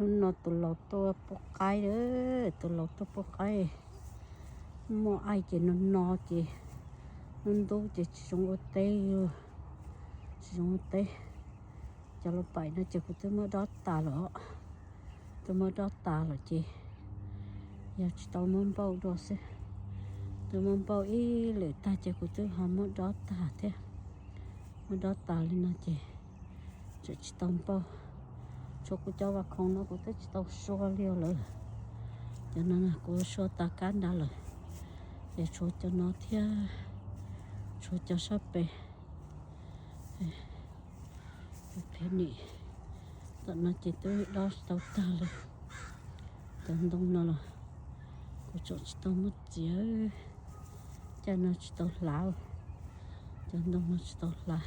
Hnub no tus laus tuaj pub qaib, tus laus tuaj pub qaib. Muaj aib ces no no ces, hnub ntub ces tsis zoo ua teb, tsis zoo ua teb. Cov lub paim no ces kuv twb muab dob tas lawm, twb muab dob tas lawm ces yog tsis tau muab npauj dua xwb. Twb muab npauj ib lwm tag ces kuv twb ho muab dob tas thiab. Muab dob tas li no ces tseem tsis tau npauj. Tshuav kuv cov vas khoom no kuv twb tsis tau sua li lawm. Cov no kuv sua tas kab nrad lawm, ces tshuav cov no thiab, tshuav cov sab pem. Tus phiv nim, tom no ces twb dob tsis tau tag li. Cov ntoo no los kuv tseem tsis tau muab txiav, caij no tsis tau hlav, cov ntoo no tsis tau hlav.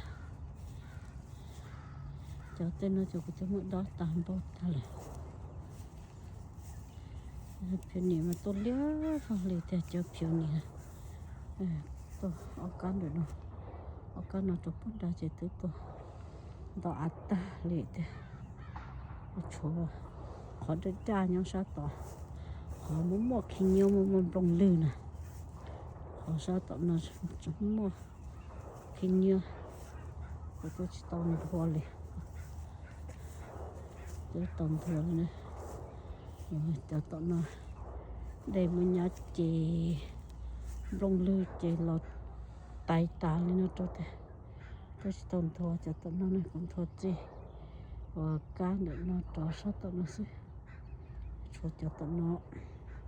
Cov tej no ces kuv twb muab dob tas npauj tag lawm. Phiv nim mas tuaj liab vog li tiag cov phiv nim. Tuaj ob kab ntawm no, ob kab no rau puag nrad ces twb tuaj nto av tag li tiag. Tshuav qhov daj daj nyob sab tod, qhov muaj muaj khib nyiab muaj muaj nplooj lwg na. Qhov sab tom no tseem muaj khib nyiab, kuv twb tsis tau nthua li. Twb tau nthua li na. Cov tom no dej muaj nyab ces nplooj lwg ces los tais tas li no rau tiag. Twb tsis tau nthua cov tom no ne, kuv nthua txij uas kab ntawm no rov sab tom no xwb. Tshuav cov tom no.